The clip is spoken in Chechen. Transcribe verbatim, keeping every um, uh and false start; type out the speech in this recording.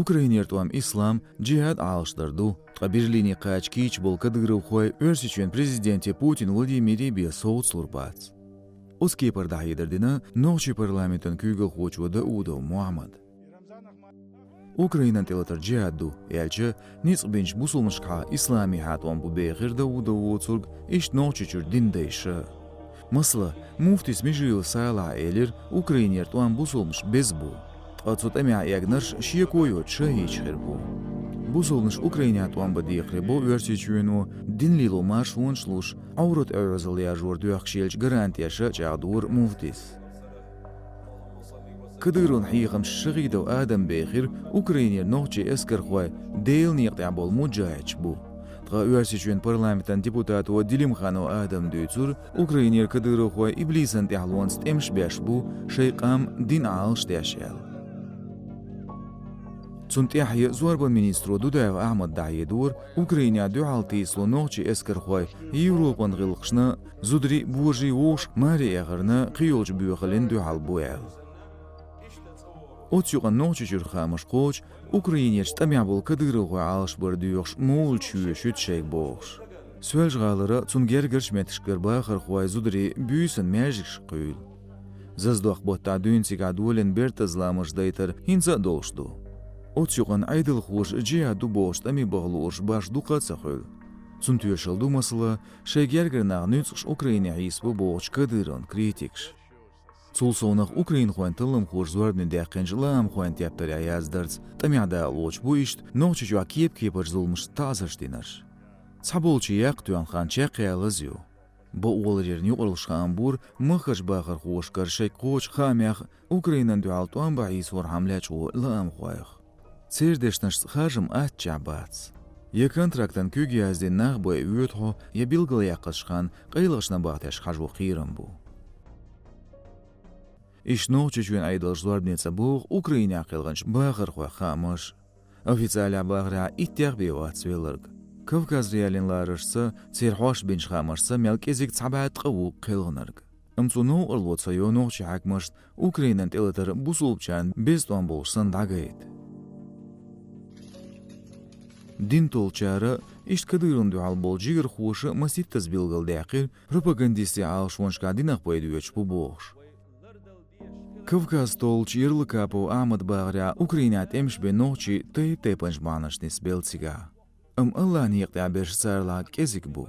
Украинера тӀом ислам, джихӀад Ӏалашдар ду, ткъа Берлине кхача кийча болу кадыровхой Оьрсийчоьнан президенте Путин Владимире бен совцалур бац. Оцу кепара дӀахьедар дина нохчийн парламентан куьйгалхочо Даудов Мухьаммада. Украинан тӀелатар джихӀад ду, аьлча, ницкъ бинчу бусулбанашкахьа исламехьа тӀом бу бехира Даудов воцург, иштта Нохчийчуьра динан дайша. Масала, муфтис Межиев Салахьа элира, Украинера тӀом бусулбанаш беза бу. Ткъа цу тӀамехь эгнарш шеко йоцуш ша хӀитташ хир бу. Бусулбанаш Украинехь тӀом бан декхаре бо Оьрсийчоьно, дин лело маршонаш луш, Ӏоврат оьгӀазалла яржор доьхкуш еллачу гарантеша чӀагӀдора муфтис. Кадыровн хьехамча Шахидов Адама бехира, Украинера нохчийн эскархой Делан некъа тӀехь болу муджахӀидаш бу. Ткъа Оьрсийчоьнан парламентан депутато Делимханов Адама дуьйцура, Украинера кадыровхой иблисан тӀаьхьалонца тӀемаш беш бу, шайн къам, дин Ӏалашдеш аьлла. Цунна тӀаьхье зорбанан министро Дудаев Ахьмада дӀахьедора, Украинехь дуьхьал тийсало нохчийн эскархой Европан гӀиллакхашна, зударий, божарий вовшах маре эхарна кхин йолчу боьхаллина дуьхьал бу аьлла. Оцу юкъанна Нохчийчуьра хаамаш кхочу, Украинерчу тӀамехь болу кадыровхой Ӏалашбар доьхуш мовлид чу йоьшуьйту шайга бохуш. Соьлжа-ГӀалара, цунна гергарчу меттигашкара бахархой, зударий буьйсанна маьждигашка кхуьйлу. Заздоккху баттахь дуьйна цигахь долийна бертаза ламазаш дайтар хӀинца а долуш ду. Оцу юкъанна Ӏедалхоша джихӀад ду бохучу тӀаме баха луурш башха дукха а ца хуьлу. Цунна тоьшалла ду, масала, шайн гергара нах нуьцкъаш Украине хьийсабо бохучу Кадыровн критикаш. Цул совнах украинхойн талламхоша зорбане даьккхинчу лаамхойн тептарехь яздарца, тӀамехь дакъалоцуш бу иштта Нохчийчохь кеп-кепарчу зуламашца таӀзарш динарш. Цхьаболчийн яккха тоьхна хан чекхъяла лаза ю. Бакъоларъяран юкъараллаш хаам бора махкарчу бахархошкара шайга кхочу хаамех, Украинан дуьхьал тӀом бан хьийсорхьама лечкъо лаамхойх. Церан дешнашца харжам аттачехь бац. Я контрактан куьг яздина нах бен воьду хьо, я билгалъяккхарчу ханна къайлахчу набахтешка хьажо кхерам бу. Иштта Нохчийчоьнан Ӏедалша зорбане ца боху Украинехь кхелхинчу бахархойн хаамаш. Официалехь бахарехь, иттех бен вац велларг. Кавказ.Реалиин лараршца, церан хьош бинчу хаамашца мел кӀезиг цхьа бӀе ткъа ву кхелхинарг. Амма цо новкъарло ца йо нохчийн хьаькамашна Украинан тӀелатар бусулбачарна беза тӀом болуш санна дӀагайта. Дин толлучара, иштта Кадыровна дуьхьал болу жигархоша масийттаза билгалдаьккхира, пропагандистийн Ӏалашонашкахь динах пайда оьцуш бу бохуш. Кавказ толлучу Ярлыкапов Ахьмадан бахарехь, Украинехь тӀемаш бен нохчий тайп-тайпанчу бахьанашца нисбелла цигахь. Амма АллахӀан некъа тӀехь берш царалахь кӀезиг бу.